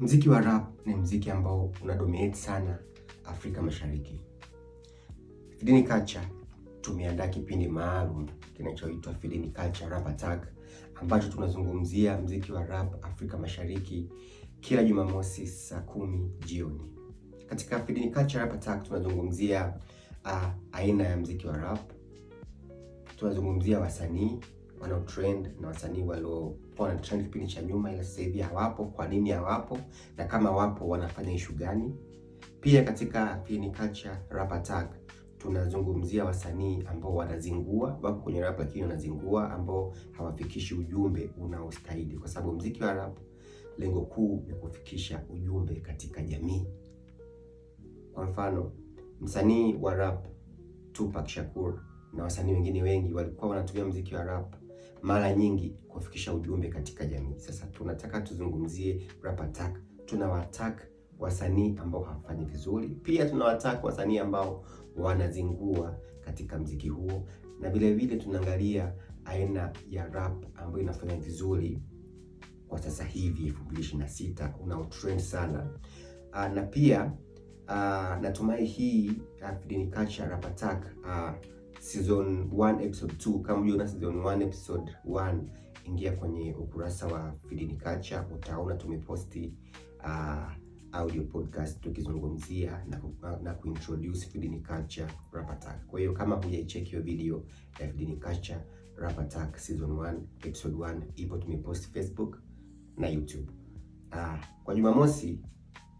Mziki wa rap ni mziki ambao una dominate sana Afrika Mashariki. Fidini Culture tumeandaa kipindi maalum kinachoitwa Fidini Culture Rap Attack ambacho tunazungumzia mziki wa rap Afrika Mashariki kila Jumamosi saa 10 jioni. Katika Fidini Culture Rap Attack tunazungumzia aina ya mziki wa rap, tunazungumzia wasanii wanao trend na wasanii waliokuwa na trend kipindi cha nyuma, ila sasa hivi hawapo. Kwa nini hawapo? Na kama wapo wanafanya issue gani? Pia katika Fidini Culture Rap Attack tunazungumzia wasanii ambao wanazingua, wako kwenye rap lakini wanazingua, ambao hawafikishi ujumbe unaostahili, kwa sababu mziki wa rap lengo kuu ni kufikisha ujumbe katika jamii. Kwa mfano, msanii wa rap Tupac Shakur na wasanii wengine wengi walikuwa wanatumia mziki wa rap mara nyingi kufikisha ujumbe katika jamii. Sasa tunataka tuzungumzie rap attack. Tunawataka wasanii ambao hawafanyi vizuri, pia tunawataka wasanii ambao wanazingua katika mziki huo, na vile vile tunaangalia aina ya rap ambayo inafanya vizuri kwa sasa hivi 2026 unao trend sana. Na pia natumai hii Fidini Culture Rap Attack season 1 episode 2. Kama hujaona season 1 episode 1, ingia kwenye ukurasa wa Fidini Culture utaona tumeposti audio podcast tukizungumzia na kuintroduce Fidini Culture Rap Attack. Kwa hiyo kama hujaicheck hiyo video ya Fidini Culture Rap Attack season 1 episode 1 ipo, tumepost Facebook na YouTube. Kwa Jumamosi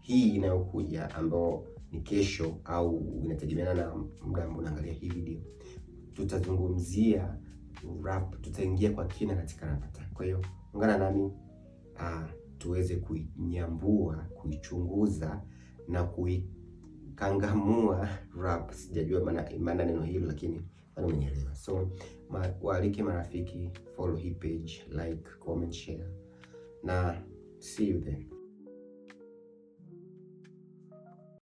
hii inayokuja ambao ni kesho au inategemeana na muda ambao unaangalia hii video, tutazungumzia rap, tutaingia kwa kina katika rap attack. Kwa hiyo ungana nami tuweze kuinyambua, kuichunguza na kuikangamua rap. Sijajua maana neno hilo, lakini bado umenielewa. So waalike marafiki, follow hii page, like, comment, share na see you then.